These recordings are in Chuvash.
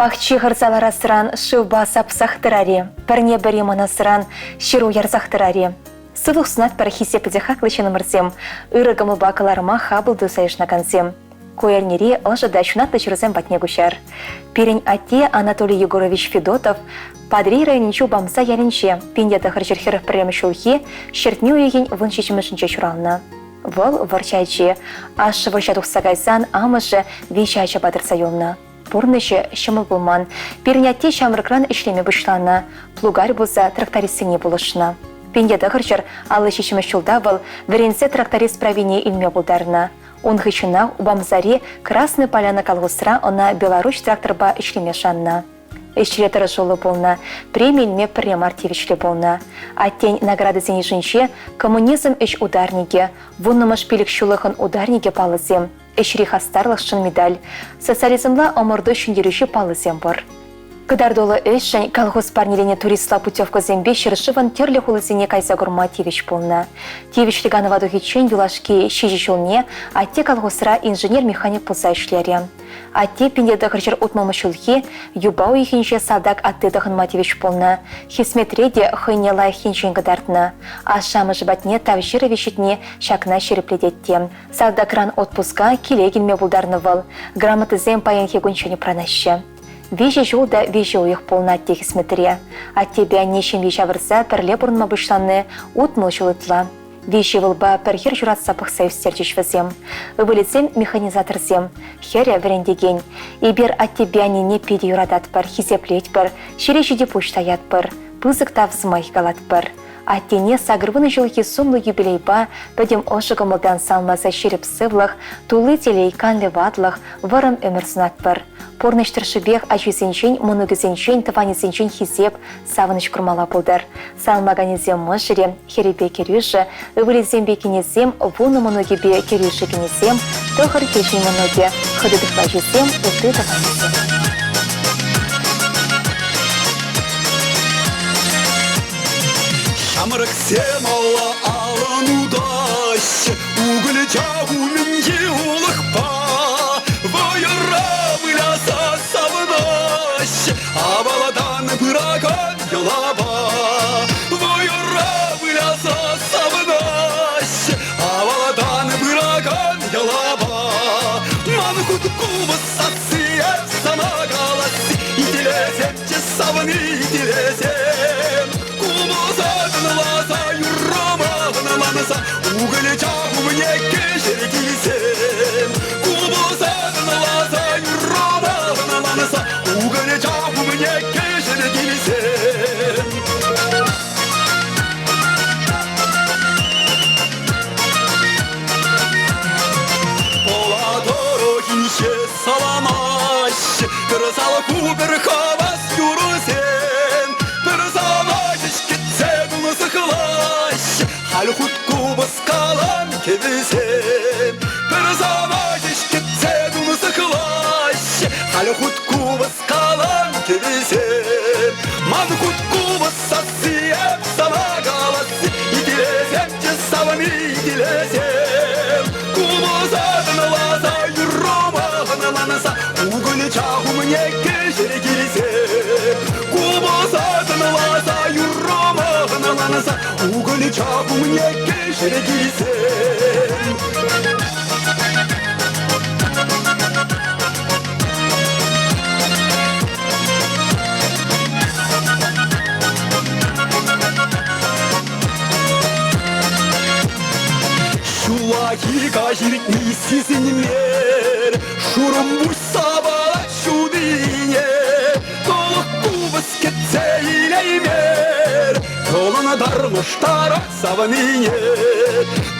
Пахчи хӑрса ларасран шывпа сапсах тӑрар-и, пӗрне-пӗри манасран ҫыру ярсах тӑрар-и. Сывлӑх сунатпӑр хисеплӗ те хаклӑ ҫыннӑмӑрсем, ырӑ кӑмӑлпа кӑларӑма хапӑл туса йышӑнакансем. Ку эрнери ӑшӑ та ҫунатлӑ ҫырусем патне куҫар. Пирӗн атте Анатолий Егорович Федотов Патӑрьел районӗнчи Упамса ялӗнче 1941 ҫулхи ҫӗртме уйӑхӗн 17-мӗшӗнче ҫуралнӑ. Вӑл вӑрҫӑ ачи. Ашшӗ вӑрҫа тухса кайсан амӑшӗ виҫӗ ачапа тӑрса юлнӑ. Пурнӑҫӗ ҫӑмӑл пулман. Пирӗн атте ҫамрӑкран ӗҫлеме пуҫланӑ, плугарь пулса трактористсене пулӑшнӑ. 1957 ҫулта вӑл вӗренсе тракторист правине илме пултарнӑ. Ун хыҫҫӑнах Упамсари Красная Поляна колхозра ӑна Беларуҫ тракторпа ӗҫлеме шаннӑ. Ӗҫре тӑрӑшуллӑ пулнӑ, преми илме пӗрре мар тивӗҫлӗ пулнӑ. Аттен наградӑсен йышӗнче коммунизм ӗҫ ударникӗ, вуннӑмӗш пилӗкҫуллӑхӑн ударникӗ паллӑсем, ӗҫри хастарлӑхшӑн медаль, социализмла ӑмӑрту ҫӗнтерӳҫи паллӑсем пур. Кӑтартуллӑ ӗҫшӗн колхоз парнеленӗ туристла путевкӑсемпе ҫӗршывӑн тӗрлӗ хулисене кайса курма тивӗҫ пулнӑ. Тивӗҫлӗ канӑва тухиччен юлашки ҫичӗ ҫулне атте колхозра инженер-механик пулса ӗҫлерӗ. Атте 1960 ҫулхи юпа уйӑхӗнче салтак атти тӑхӑнма тивӗҫ пулнӑ. Хӗсметре те хӑйне лайӑх енчен кӑтартнӑ. Ашшӗ-амӑшӗ патне тав ҫырӑвӗ ҫитни ҫакна ҫирӗплетет те. Салтакран отпуска киле килме пултарнӑ вӑл. Грамотӑсем паянхи кунччен упранаҫҫӗ. Виҫӗ ҫул та виҫӗ уйӑх пулнӑ атте хӗсметре. Аттепе анне ҫемье ҫавӑрса пӗрле пурӑнма пуҫлани 60 ҫул ытла. Виҫӗ ывӑлпа пӗр хӗр ҫуратса пӑхса ӳстерчӗҫ вӗсем. Ывӑлӗсем механизаторсем, хӗрӗ вӗрентекен. Эпир аттепе аннене питӗ юрататпӑр, хисеплетпӗр, ҫӗре ҫити пуҫ таятпӑр, пысӑк тав сӑмахӗ калатпӑр. Аттене 80 ҫулхи сумлӑ юбилейпа пӗтӗм ӑшӑ кӑмӑлтан салмаса ҫирӗп сывлӑх, тулли телей, канлӗ ватлӑх, вӑрӑм ӗмӗр сунатпӑр. Пурнӑҫ тӑршшӗпех ачисенчен, мӑнукӗсенчен, тӑванӗсенчен хисеп, савӑнӑҫ курмалла пултӑр. Салмаканӗсем мӑшӑрӗ, хӗрӗпе кӗрӳшӗ, ывӑлӗсемпе кинӗсем, вунӑ мӑнукӗпе кӗрӳшӗ кинӗсем, тӑхӑр кӗҫӗн мӑнукӗ, хытӑ тӑхлачисем, ытти тӑванӗсем. Ҫамрӑксем алла алӑн утаҫҫӗ, укӑлча умӗнчи улӑхпа вӑйӑра выляса савӑнаҫҫӗ, авалтан пыракан йӑлапа вӑйӑра выляса савӑнаҫҫӗ, авалтан пыракан йӑлапа. Ман хут купӑс сасси эп сана каласси, итлесемччӗ савни, итлесем. Купӑса тӑнласа юррӑма хӑналанса укӑлча умне кӗҫӗр килсем. Купӑса тӑнласа юррӑма хӑналанса укӑлча умне кӗҫӗр килсем. Пӑла тӑрӑхӗнче саламаҫҫӗ, пӗр салху, пӗр хавас юрӑсем. Пӗр савӑҫ кӗтсе тунсӑхлаҫҫӗ, халь хут купӑс калам кӗвӗсем. Пӗр савӑҫ кӗтсе тунсӑхлаҫҫӗ, халь хут купӑс калам кӗвӗсем. Ман хут купӑс сасси эп сана каласси, итлесемччӗ савни, итлесем. Купӑса тӑнласа юррӑма хӑналанса укӑлча умне кӗҫӗр килсе. Купӑса тӑнласа юррӑма хӑналанса укӑлча умне кӗҫӗр килсе. Ҫуллахи каҫ иртни сисӗнмер, шурӑмпуҫ савать ҫутине, тӑлӑх купӑс кӗтсе илеймер, тӑлӑнтармӑштарать савнине.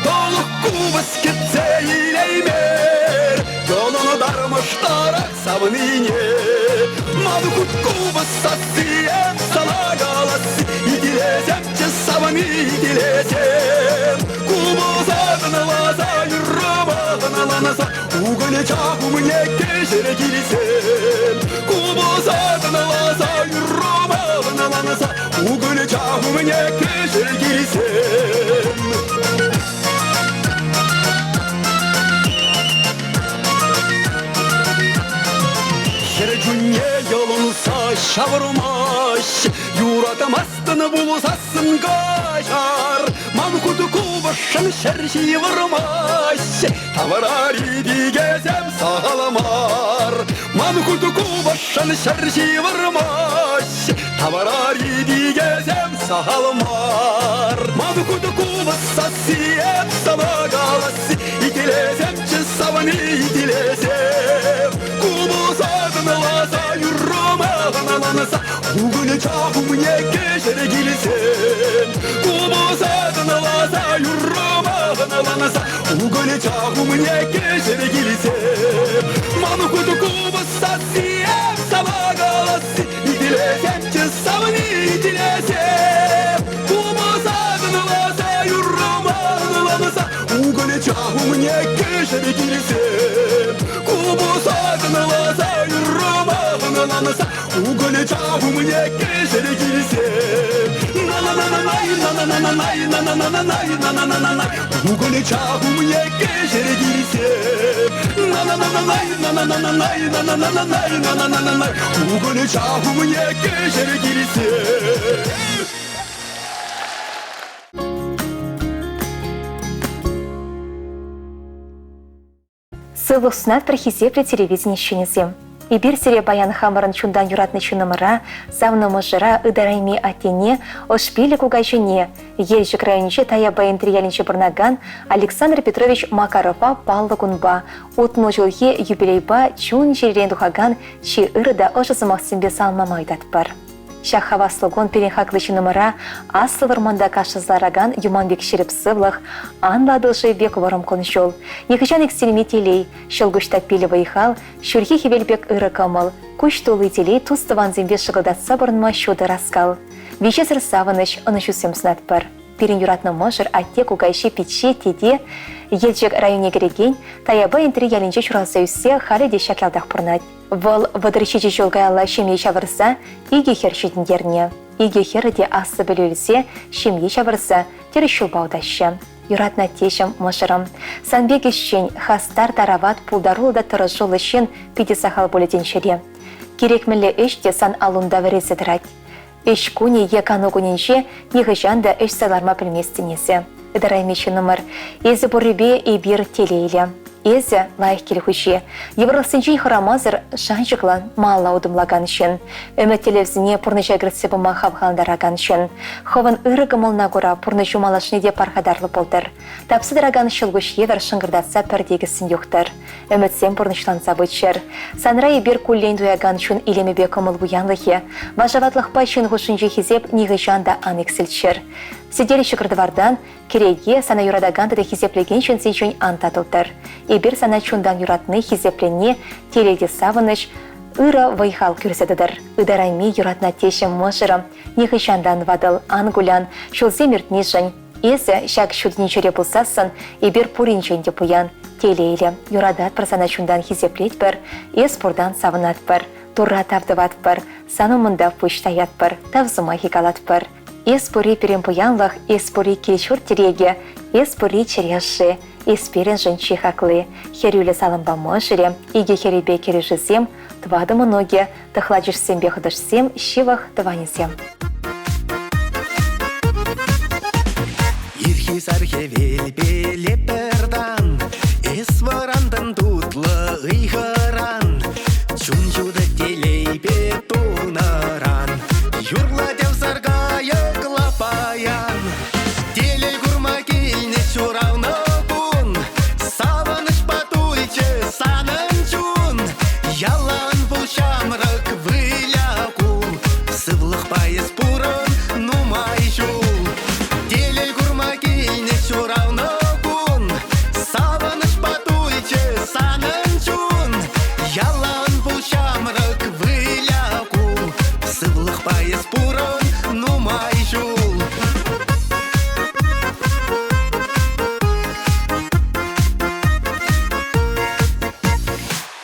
Тӑлӑх купӑс кӗтсе илеймер, тӑлӑнтармӑштарать савнине. Ман хут купӑс сасси эп сана каласси, итлесемччӗ савни, итлесем. Купӑса тӑнласа юррӑма хӑналанса укӑлча умне кӗҫӗр килсем. Купӑса тӑнласа юррӑма хӑналанса укӑлча умне кӗҫӗр килсем. Хӗр чунне йӑлӑнтаракан. ҫавӑрмасть. Юратмастӑн пулсассӑн каҫар, ман хут купӑсшӑн ҫӗр ҫывӑрмасть. Таврари пикесем сахал мар, ман хут купӑсшӑн ҫӗр ҫывӑрмасть. Таврари пикесем сахал мар. Ман хут купӑс сасси эп сана каласси, итлесемччӗ савни, итлесем. Купӑса тӑнласа юррӑма хӑналанса Кукӑль чапумне кӗҫӗр килсен. Купӑса тӑнласа юррӑма хӑналанса Кукӑль чапумне кӗҫӗр килсен. Ман хут купӑс сасси эп сана каласси, итлесемччӗ савни, итлесем. Купӑса тӑнласа юррӑма хӑналанса Кукӑль чапумне кӗҫӗр килсен. Купӑса тӑнласа юррӑма хӑналанса Кукӑль чапумне кӗҫӗр килсен. На-на-на-на-най, на-на-на-на-най, на-на-на-на-най, на-на-на-на-най. Кукӑль чапумне кӗҫӗр килсен. На-на-на-на-най, на-на-на-на-най, на-на-на-на-най, на-на-на-на-най. Кукӑль чапумне кӗҫӗр килсен. Сывлӑх сунатпӑр хисеплӗ телевидени ӗҫченӗсем. Эпир сире паян хамӑрӑн чунтан юратнӑ ҫыннӑмӑра, савнӑ мӑшӑра, ытарайми аттене, ӑшпиллӗ кукаҫине, Елчӗк районӗнчи Таяпа Энтри ялӗнче пурӑнакан Александр Петрович Макарова паллӑ кунпа, 60 ҫулхи юбилейпа чун-чӗререн тухакан чи ырӑ та ӑшӑ сӑмахсемпе саламлама ыйтатпӑр. Ҫак хаваслӑ кун пирӗн хаклӑ ҫыннӑмӑра аслӑ вӑрманта кашласа ларакан юман пек ҫирӗп сывлӑх, анлӑ Атӑл шывӗ пек вӑрӑм кун-ҫул, нихӑҫан иксӗлми телей, ҫӑлкуҫ таппиллӗ вӑй-хал, ҫурхи хӗвел пек ырӑ кӑмӑл, куҫ тулли телей тус-тӑвансемпе шӑкӑлтатса пурӑнма ҫутӑ раскал. Виҫесӗр савӑнӑҫ, ӑнӑҫусем сунатпӑр. Пирӗн юратнӑ мӑшӑр, атте, кукаҫи, пичче, тете Елчӗк районне кӗрекен Таяпа Энтри ялӗнче ҫуралса ӳссе халӗ те ҫак ялтах пурӑнать. Вӑл 37 ҫул каялла ҫемье ҫавӑрса икӗ хӗр ҫитӗнтернӗ. Икӗ хӗрӗ те аслӑ пӗлӳ илсе ҫемье ҫавӑрса тӗрӗс ҫулпа утаҫҫӗ. Юратнӑ аттеҫӗм, мӑшӑрӑм. Сан пек ӗҫчен, хастар, тарават, пултаруллӑ та тӑрӑшуллӑ ҫын питӗ сахал пулӗ тӗнчере. Кирек мӗнле ӗҫ те сан аллунта вӗресе тӑрать. Ӗҫ кунӗ е кану кунӗнче нихӑҫан та ӗҫсӗр ларма пӗлместӗн эсӗ. Ытарайми ҫыннӑмӑр, эсӗ пуррипе эпир телейлӗ. Эсӗ, лайӑх кил хуҫи, йывӑрлӑхсенчен хӑрамасӑр шанчӑклӑн малалла утӑмлакан ҫын, ӗмӗт-тӗллевсене пурнӑҫа кӗртсе пыма хавхалантаракан ҫын. Хӑвӑн ырӑ кӑмӑлна кура пурнӑҫу малашне те пархатарлӑ пултӑр. Тапса тӑракан ҫӑлкуҫ евӗр шӑнкӑртатса пӗр тикӗссӗн юхтӑр. Ӗмӗтсем пурнӑҫланса пыччӑр. Санра эпир куллен туякан чун илемӗпе кӑмӑл пуянлӑхӗ, вашаватлӑхпа ҫын хушшинчи хисеп нихӑҫан та ан иксӗлччӗр. Сӗтел ҫӑкӑр-тӑвартан, кӗреке сана юратакан тата хисеплекен ҫынсенчен ан татӑлтӑр. Эпир сана чунтан юратни, хисеплени, телей те савӑнӑҫ, ырӑ вӑй-хал кӳрсе тӑтӑр. Ытарайми юратнӑ аттеҫӗм, мӑшӑрӑм, нихӑҫан та ан ватӑл, ан кулян, ҫулсем иртнишӗн. Эсӗ ҫак ҫут тӗнчере пулсассӑн эпир пуринчен те пуян, телейлӗ, юрататпӑр сана чунтан хисеплетпӗр, эс пуртан савӑнатпӑр, Турра тав тӑватпӑр, сан умӑнта пуҫ таятпӑр, тав сӑмахӗ калатпӑр. Эс пурри пирӗн пуянлӑх, эс пурри кил-ҫурт тӗрекӗ, эс пурри чӗре ӑшши, эс пирӗншӗн чи хакли. Хӗрӳллӗ салампа мӑшӑрӗ, икӗ хӗрӗпе кӗрӳшӗсем, тӑватӑ мӑнукӗ, тӑхлачӑшсемпе хӑтӑшсем, ҫывӑх тӑванӗсем. Ирхи сар хӗвелпеле пӗртан Эс вӑрантӑн тутлӑ ыйхӑран Чун ҫутӑ телейпе тулнӑран Юрлать ав саркайӑкла паян Телей курма килнӗ ҫуралнӑ кун Савӑнӑҫпа тулчӗ санӑн чун Ялан пул ҫамрӑк, выля кул Сывлӑхпа эс пурӑн нумай ҫул. Телей курма килнӗ ҫуралнӑ кун. Савӑнӑҫпа тулчӗ санӑн чун. Ялан пул ҫамрӑк, выля кул. Сывлӑхпа эс пурӑн нумай ҫул.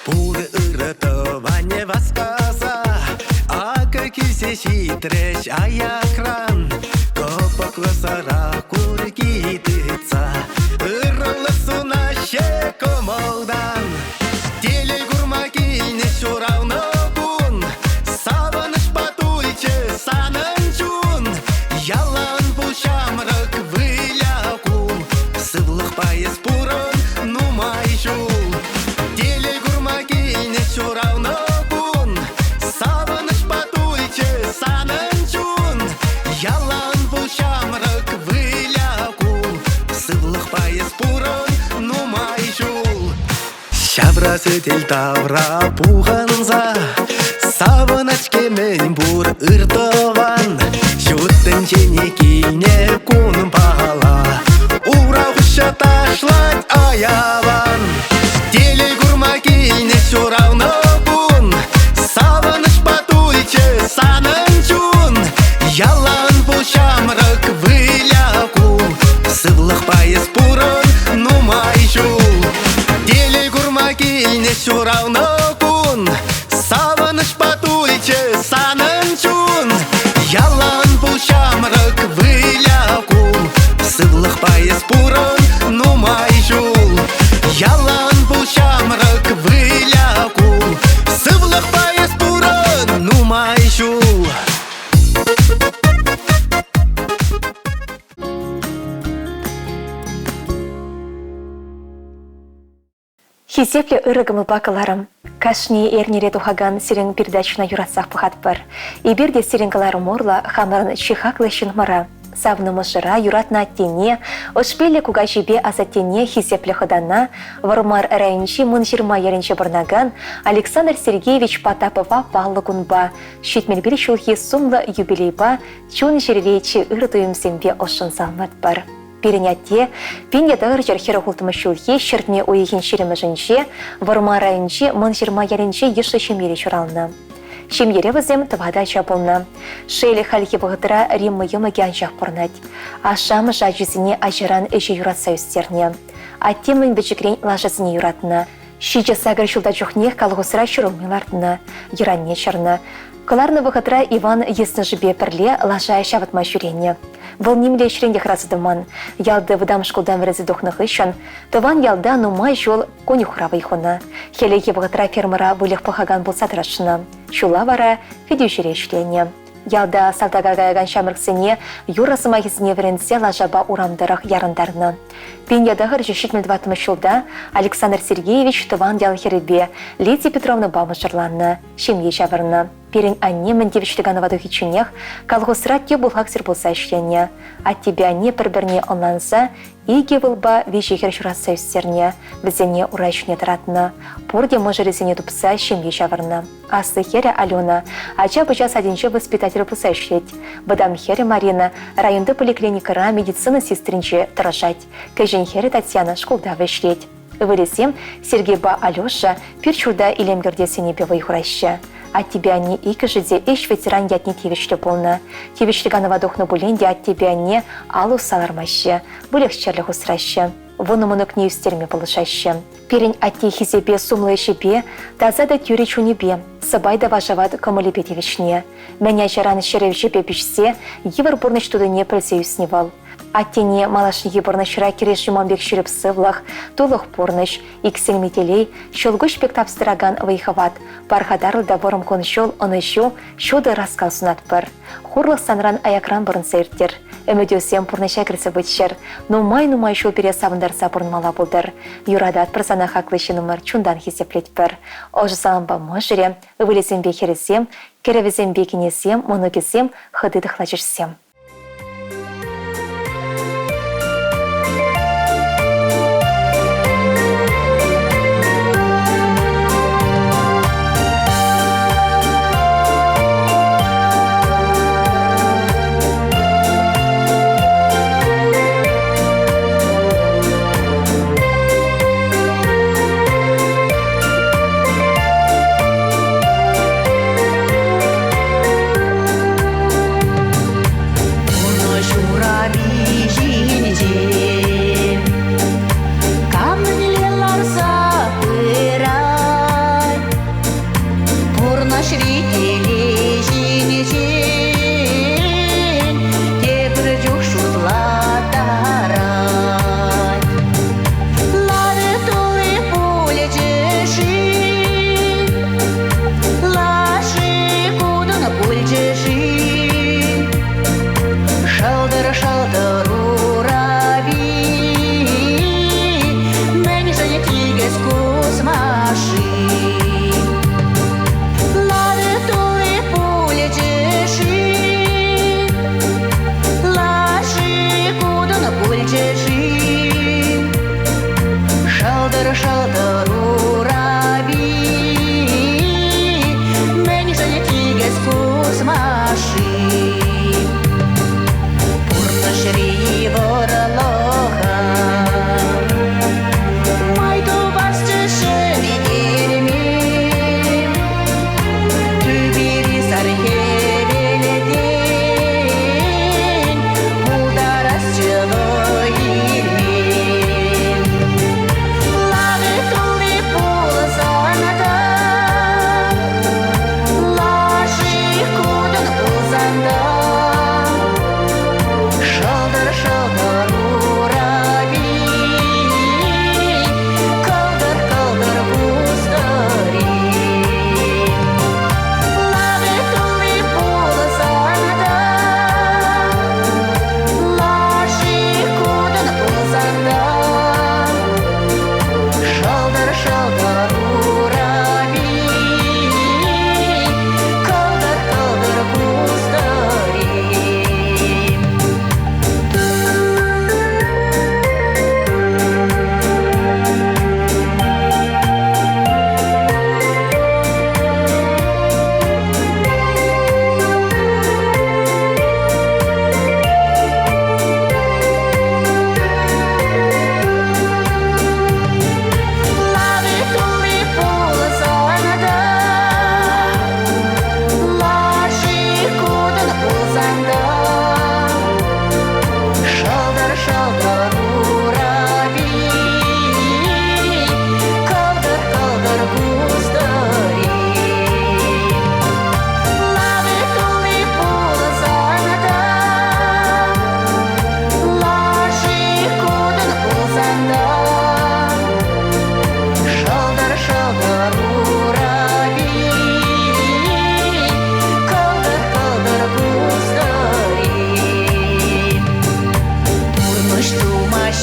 Пур ырӑ тӑванӗ васкаса акӑ килсе ҫитрӗҫ аякран. Кӑпӑклӑ сӑра курки тытса ырӑлӑх сунаҫҫӗ кӑмӑлтан. Телей курма килнӗ ҫуралнӑ кун савӑнӑҫпа. Сӗтел тавра пухӑнса Савӑнать-ҫке мӗнпур ыр тӑван. Ҫут тӗнчене килнӗ кунпала Ура хуҫа ташлать аялан. Телей курма килнӗ ҫуралнӑ кун Савӑнӑҫпа тулчӗ санӑн чун. Ялан пул ҫамрӑк, выля кул. Сывлӑхпа эс пурӑн нумай ҫул. Телей курма килнӗ ҫуралнӑ кун Савӑнӑҫпа тулчӗ санӑн чун. Ялан пул ҫамрӑк, выля кул. Сывлӑхпа эс пурӑн нумай ҫул. Ялан пул ҫамрӑк, выля кул. Сывлӑхпа эс пурӑн нумай ҫул. Хисеплӗ ырӑ кӑмӑлпа кӑларӑм. Кашни эрнере тухакан сирӗн передачӑна юратсах пӑхатпӑр. Эпир те сирӗн кӑларӑм урлӑ хамӑрӑн чи хаклӑ ҫыннӑмӑра, савнӑ мӑшӑра, юратнӑ аттене, ӑшпиллӗ кукаҫипе асаттене хисеплӗ хӑтана, Вӑрмар районӗнчи Мӑнҫырма ялӗнче пурӑнакан Александр Сергеевич Потапова паллӑ кунпа, 71 ҫулхи сумлӑ юбилейпа чун-чӗрере чи ырӑ туйӑмсемпе ӑшшӑн саламлатпӑр. Пирӗн атте 1946 ҫулхи ҫӗртме уйӑхӗн ҫирӗмӗшӗнче Вӑрмар районӗнчи Мӑнҫырма ялӗнче йышлӑ ҫемьере ҫуралнӑ. Ҫемьере вӗсем тӑватӑ ача пулнӑ. Шел, хальхи вӑхӑтра Римма йӑмӑкӗ анчах пурӑнать. Ашшӗ-амӑшӗ ачисене ачаран ӗҫе юратса ӳстернӗ. Атте мӗн пӗчӗкрен лашасене юратнӑ. Ҫичӗ-сакӑр ҫулта чухнех колхозра ҫурӑлми лартнӑ, йӑранне чӑрнӑ. Кӑларнӑ вӑхӑтра Иван йыснӑшӗпе пӗрле лаша ҫавӑтма ҫӳренӗ. Вӑл нимле ӗҫрен те хӑраса тӑман. Ялти вӑтам шкултан вӗренсе тухнӑ хыҫҫӑн тӑван ялта нумай ҫул конюхра вӑй хунӑ. Хӗллехи вӑхӑтра фермӑра выльӑх пӑхакан пулса тӑрӑшнӑ. Ҫулла вара кӗтӳҫӗре ӗҫленӗ. Ялта салтака каякан ҫамрӑксене юрӑ сӑмахӗсене вӗрентсе лашапа урам тӑрӑх ярӑнтарнӑ. 1974 ҫулта Александр Сергеевич тӑван ял хӗрӗпе Лидия Петровнӑпа мӑшӑрланнӑ, ҫемье ҫавӑрнӑ. Пирӗн анне мӗн тивӗҫлӗ канӑва тухичченех колхозра тӗп бухгалтер пулса ӗҫленӗ. Аттепе анне пӗр-пӗрне ӑнланса икӗ ывӑлпа виҫӗ хӗр ҫуратса ӳстернӗ, вӗсене ура ҫине тӑратнӑ. Пурте мӑшӑрӗсене тупса ҫемье ҫавӑрнӑ. Аслӑ хӗрӗ Алена ача-пӑча садӗнче воспитатель пулса ӗҫлет. Вӑтам хӗрӗ Марина районти поликлиникӑра медицина сестринче тӑрӑшать. Кӗҫӗн хӗрӗ Татьяна шкулта ӗҫлет. Ывӑлӗсем Сергейпа Алеша пӳрт-ҫурта илем кӗртес енӗпе вӑй хураҫҫӗ. Аттепе анне иккӗшӗ те ӗҫ ветеран ятне тивӗҫлӗ пулнӑ. Тивӗҫлӗ канӑва тухнӑ пулин те аттепе анне алӑ усса лармаҫҫӗ, выльӑх-чӗрлӗх усраҫҫӗ. Вунӑ мӑнукне ӳстерме пулӑшаҫҫӗ. Пирӗн атте хисепе сумлӑ ӗҫӗпе, таса та тӳрӗ чунӗпе, сӑпай та вашават кӑмӑлӗпе тивӗҫнӗ. Мӗн ачаран ҫӗрӗвҫӗпе пиҫсе йывӑр пурнӑҫ тутине пӗлсе ӳснӗ вӑл. Аттене малашнехи пурнӑҫра кӗрешӳ ман пек ҫирӗп сывлӑх, тулӑх пурнӑҫ, иксӗлми телей, ҫӑлкуҫ пек тапстаракан вӑй-хӑват, пархатарлӑ та вӑрӑм кун-ҫул, ӑнӑҫу, ҫутӑ ӑраскал сунатпӑр. Хурлӑх санран аякран пӑрӑнса ирттер. Ӗмӗтӳсем пурнӑҫа кӗрсе пыччӑр. Нумай-нумай ҫул пире савӑнтарса пурӑнмалла пултӑр. Юрататпӑр сана, хаклӑ ҫыннӑмӑр, чунтан хисеплетпӗр. Ӑшӑ салампа мӑшӑрӗ, ывӑлӗсемпе хӗрӗсем, кӗрӗвӗсемпе кинӗсем, мӑнукӗсем, хӑти тӑхлачӑшсем. Ҫурави ҫинче кам мӗнле ларса пырать, Пурнӑҫри телей ҫинчен тепӗр чух шутлаттарать. Лавӗ тулли пулчӗ-ши, лаши кутӑн пулчӗ-ши? Шалтӑр-шалтӑр урапи, мӗншӗн тикӗс кусма-ши? Лавӗ тулли пулчӗ-ши, лаши кутӑн пулчӗ-ши? Шалтӑр-шалтӑр урапи.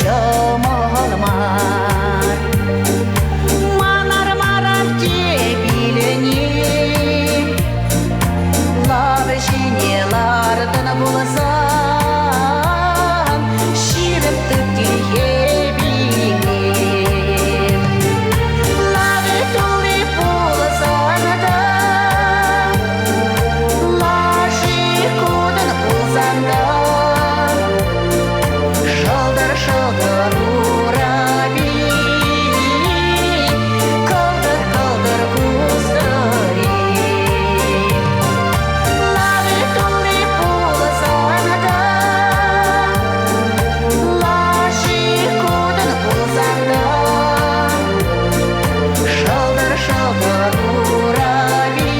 ҫӑмӑл мар. Манар марах те пилӗни, лав ҫине лартӑн пулсан, ҫирӗп тыт тилхепине. Лавӗ тулли пулсан та, лаши кутӑн пулсан та, шӑлтӑр-шӑлтӑр урапи, кӑлтӑр-кӑлтӑр кустӑри. Лавӗ тулли пулсан та, лаши кутӑн пулсан та, шӑлтӑр-шӑлтӑр урапи,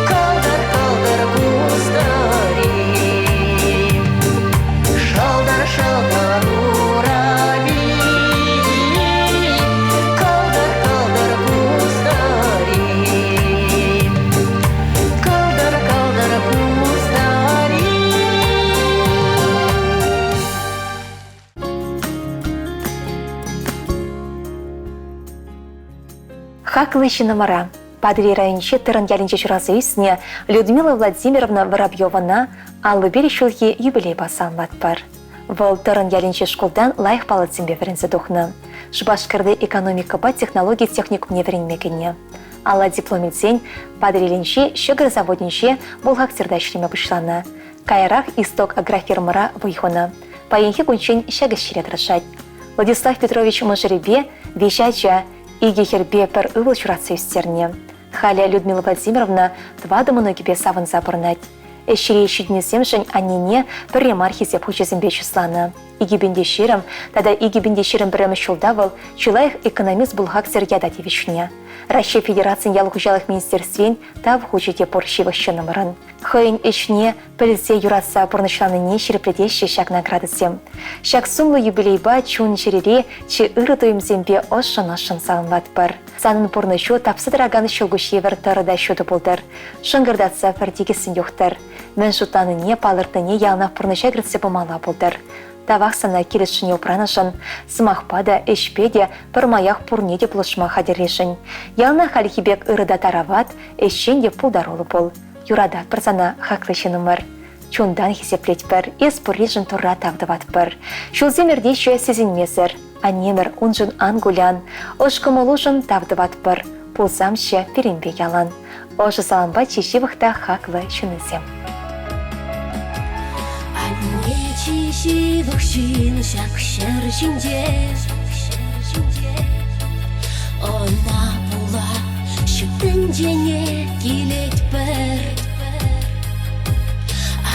кӑлтӑр-кӑлтӑр кустӑри. Шӑлтӑр-шӑлтӑр урапи, кӑлтӑр-кӑлтӑр кустӑри. Кӑлтӑр-кӑлтӑр кустӑри. Хаклӑ ҫыннӑмӑра, Патӑрьел районӗнчи Тӑрӑн ялӗнче ҫуралса ӳснӗ Людмила Владимировна Воробьевӑна 51 ҫулхи юбилейпа саламлатпӑр. Вӑл Тӑрӑн ялӗнчи шкултан лайӑх паллӑсемпе вӗренсе тухнӑ. Шупашкарти экономикӑпа технологи техникумне вӗренме кӗнӗ. Алла диплом илсен Патӑрьелӗнчи ҫӑкӑр заводӗнче бухгалтерта ӗҫлеме пуҫланӑ. Каярах Исток агрофирмӑра вӑй хунӑ. Паянхи кунччен ҫак ӗҫре тӑрӑшать. Владислав Петрович мӑшӑрӗпе виҫӗ ача, икӗ хӗрпе пӗр ывӑл ҫуратса ӳстернӗ. Халӗ Людмила Владимировна тӑватӑ мӑнукӗпе савӑнса пурӑнать. Ӗҫре ҫитӗннисемшӗн аннене пӗрре мар хисеп хучӗсемпе чысланӑ. 2020 тата 2021 ҫулта вӑл чи лайӑх экономист-бухгалтер ята тивӗҫнӗ. Раҫҫей Федерацийӗн ял хуҫалӑх министерствин Тав хучӗ те пур ҫывӑх ҫыннӑмӑрӑн. Хӑйӗн ӗҫне пӗлсе юратса пурнӑҫланине ҫирӗплетеҫҫӗ ҫак наградӑсем. Ҫак сумлӑ юбилейпа чун-чӗрере чи ырӑ туйӑмсемпе ӑшшӑн-ӑшшӑн саламлатпӑр. Санӑн пурнӑҫу тапса тӑракан ҫӑлкуҫ евӗр тӑрӑ та ҫутӑ пултӑр, шӑнкӑртатса пӗр тикӗссӗн юхтӑр. Мӗн шутланине, палӑртнине яланах пурнӑҫа кӗртсе пымалла пултӑр. Тавах сана килӗшнине упранӑшӑн, сӑмахпа та, ӗҫпе те пӗрмаях пурне те пулӑшма хатӗрришӗн. Яланах хальхи пек ырӑ та тарават, ӗҫчен те пултаруллӑ пул. Юрататпӑр сана, хаклӑ ҫыннӑмӑр. Чунтан хисеплетпӗр, эс пурришӗн Турра тав тӑватпӑр. Ҫулсем иртеҫҫӗ сисӗнмесӗр. Аннемӗр, уншӑн ан кулян. Ӑш кӑмӑлушӑн тав тӑватпӑр. Пулсамччӗ пирӗнпе ялан. Ӑшӑ салампа чи ҫывӑх та хаклӑ ҫыннисем. Анне чи ҫывӑх ҫын ҫак ҫӗр ҫинче. Ӑна пула ҫут тӗнчене килетпӗр.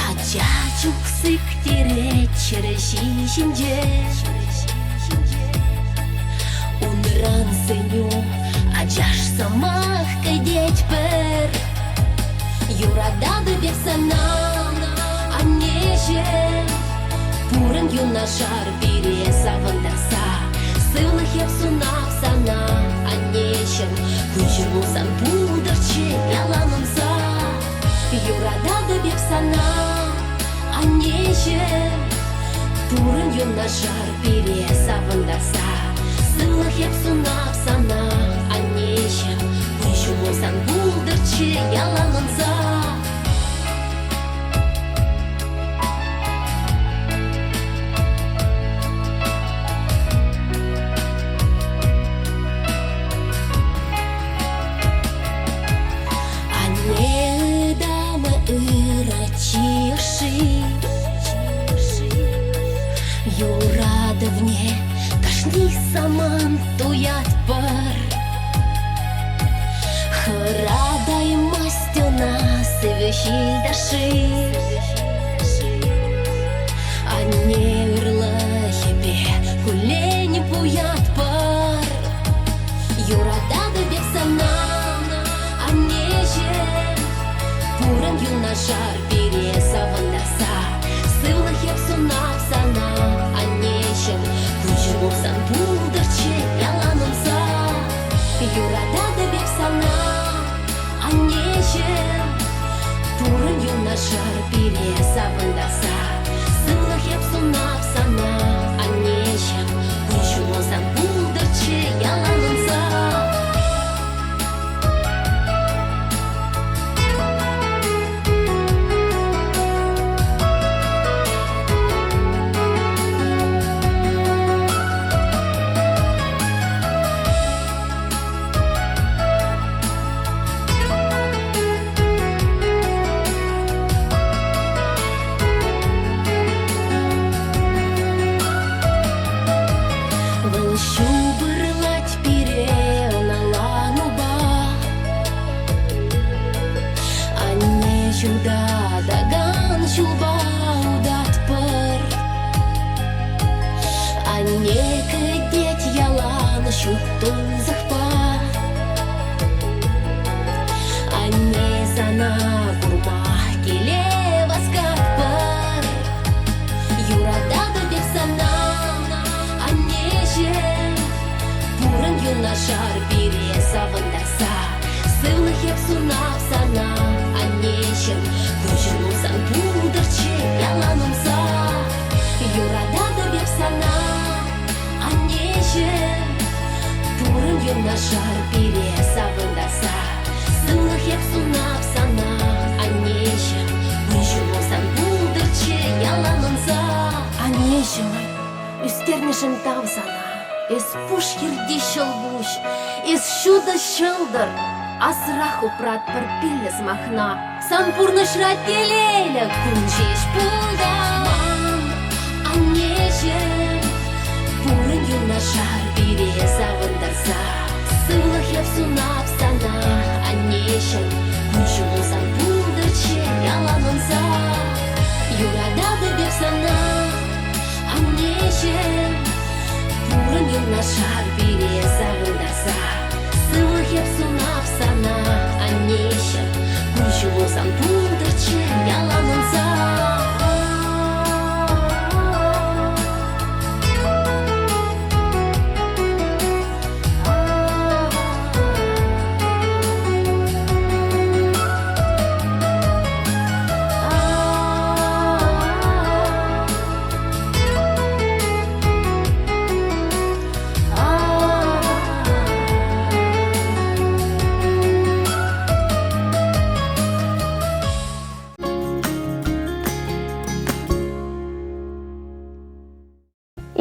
Ача чух сиктерет ҫӗр ҫинче. Унран сӗнӳ ачаш сӑмах кӗтетпӗр. Юрататӑп эп сана, аннеҫӗм. Пурӑн юнашар пире савӑнтарса. Сывлӑх эп сунап сана, аннеҫӗм. Куҫӑр пулсан пултӑрччӗ ялан ӑнса. Юрататӑп эп сана, аннеҫӗм. Пурӑн юнашар пире савӑнтарса. Сывлӑх эп сунап сана, аннеҫӗм. Куҫу пулсан пултӑрччӗ ялан ӑнса. Анне ытамӗ ырӑ чыши, Юратӑвне кашни самант туятпӑр. Хӑратаймасть ӑна сивӗ ҫил ташши. Анне ырлӑхӗпе куллен пуятпӑр. Юрататӑп эп сана, аннеҫӗм. Пурӑн юнашар пире савӑнтарса. Сывлӑх эп сунап сана, аннеҫӗм. Куҫу пулсан пултӑрччӗ ялан ӑнса. Юрататӑп эп сана, аннеҫӗм. Пурӑн юнашар пире. Анне кӗтет ялан ҫут тунсӑхпа. Анне сана курма киле васкатпӑр. Юрататӑп эп сана, аннеҫӗм. Пурӑн юнашар пире савӑнтарса. Сывлӑх эп сунап сана, аннеҫӗм. Куҫӑм сан пултӑрччӗ ялан ӑнса. Юрататӑп эп сана, аннеҫӗм. Пурӑн юнашар пире савӑнтарса. Сывлӑх эп сунап сана, аннеҫӗм. Кун-ҫулу сан пултӑрччӗ ялан ӑнса. Аннеҫӗм, ӳстернӗшӗн тав сана. Эс пуш хирти ҫӑлкуҫ, эс ҫутӑ ҫӑлтӑр. Асрах упратпӑр пиллӗ сӑмахна. Сан пурнӑҫра телейлӗ кун ҫеҫ пултӑр. Аннеҫӗм, пурӑн юнашар пире савӑнтарса. Сывлӑх эп сунап сана, аннеҫӗм, кун-ҫулу сан пултӑрччӗ ялан ӑнса. Юрататӑп эп сана, аннеҫӗм, пурӑн юнашар пире савӑнтарса. Сывлӑх эп сунап сана, аннеҫӗм, кун-ҫулу сан пултӑрччӗ ялан ӑнса.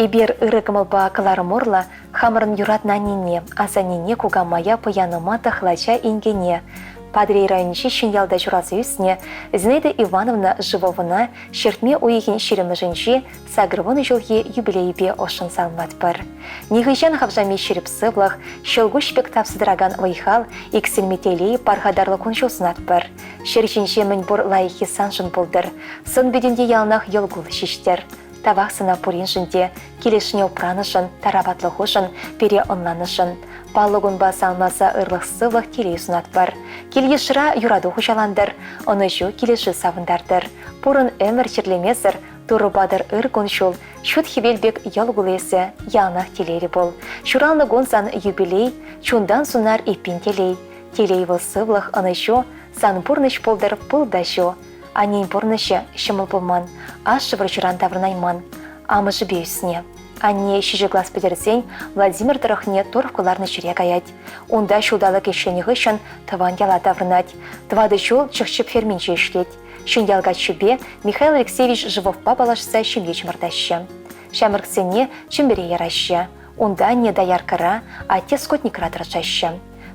Эпир ырӑ кӑмӑлпа кӑларӑм урлӑ хамӑрӑн юратнӑ аннене, асаннене, кукамая, пӑянӑма, тӑхлача, инкене, Патӑрьел районӗнчи Ҫӗньялта ҫуралса ӳснӗ Зинаида Ивановна Живовӑна ҫӗртме уйӑхӗн ҫирӗммӗшӗнчи 80 ҫулхи юбилейӗпе ӑшшӑн саламлатпӑр. Нихӑҫан хавшами ҫирӗп сывлӑх, ҫӑлкуҫ пек тапса тӑракан вӑй-хал, иксӗлми телей, пархатарлӑ кун-ҫул сунатпӑр. Ҫӗр ҫинче мӗнпур лайӑххи саншӑн пултӑр, сӑн-питӗнте яланах йӑл-кул ҫиҫтӗр. Тавах сана пуриншӗн те, килӗшне упранӑшӑн, тараватлӑхушӑн, пире ӑнланӑшӑн. Паллӑ кунпа саламласа ырлӑх-сывлӑх телей сунатпӑр. Кил-йышра юрату хуҫалантӑр, ӑнӑҫу килӗшӳ савӑнтартӑр. Пурӑн ӗмӗр чирлемесӗр, Турӑ патӑр ыр кун-ҫул, ҫут хӗвел пек йӑл кул эсӗ, яланах телейлӗ пул. Ҫуралнӑ кун сан юбилей, чунтан сунар эппин телей. Телей вӑл сывлӑх, ӑнӑҫу, сан пурнӑҫ пултӑр пыл та ҫу. Аннен пурнӑҫӗ ҫӑмӑл пулман, ашшӗ вӑрҫӑран таврӑнайман, амӑшӗпе ӳснӗ. Анне ҫичӗ класс пӗтерсен Владимир тӑрӑхне торф кӑларнӑ ҫӗре каять. Унта ҫулталӑк ӗҫленӗ хыҫҫӑн тӑван яла таврӑнать. Тӑватӑ ҫул чӑх-чӗп ферминче ӗҫлет. Ҫӗньял каччипе Михаил Алексеевич Живовпа паллашса ҫемье чӑмӑртаҫҫӗ. Ҫамрӑксене Чӗмпӗре яраҫҫӗ. Унта анне дояркӑра, атте скотникра тӑрӑшаҫҫӗ.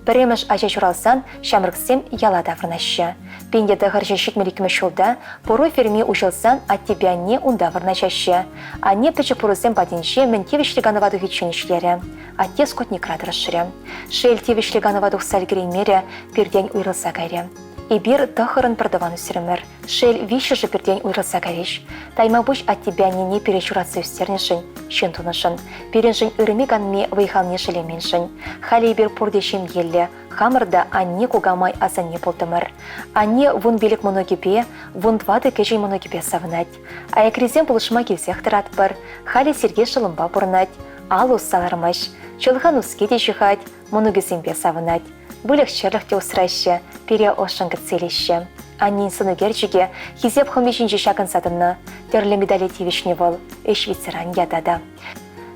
Пӗрремӗш ача ҫуралсан ҫамрӑксем яла таврӑнаҫҫӗ. 1972 ҫулта пӑру ферми уҫӑлсан аттепе анне унта вырнаҫаҫҫӗ. Анне пӗчӗк пӑрусем патӗнче мӗн тивӗҫлӗ канӑва тухиччен ӗҫлерӗ. Атте скотникра тӑрӑшрӗ. Шел, тивӗҫлӗ канӑва тухса ӗлкӗреймерӗ, пиртен уйрӑлса кайрӗ. Эпир тӑххӑрӑн пӗртӑван ӳсрӗмӗр. Шел, виҫҫӗшӗ пиртен уйрӑлса кайрӗҫ. Таймапуҫ аттепе аннене пире ҫуратса ӳстернӗшӗн, ҫын тунӑшӑн, пирӗншӗн ырми-канми вӑй-халне шеллеменшӗн. Халӗ эпир пурте ҫемьеллӗ, хамӑр та анне, кукамай, асанне пултӑмӑр. Анне 15 мӑнукӗпе, 14 кӗҫӗн мӑнукӗпе савӑнать. Аякрисем пулӑшма килсех тӑратпӑр. Халӗ Сергей шӑллӑмпа пурӑнать, алӑ усса лармасть. Чӑлха нуски те ҫыхать, мӑнукӗсемпе савӑнать. Выльӑх-чӗрлӗх те усраҫҫӗ, пире ӑшшӑн кӗтсе илеҫҫӗ. Аннен сӑнӳкерчӗкӗ Хисеп хӑми ҫинче ҫакӑнса тӑнӑ. Тӗрлӗ медале тивӗҫнӗ вӑл, ӗҫ ветеранӗ ята та.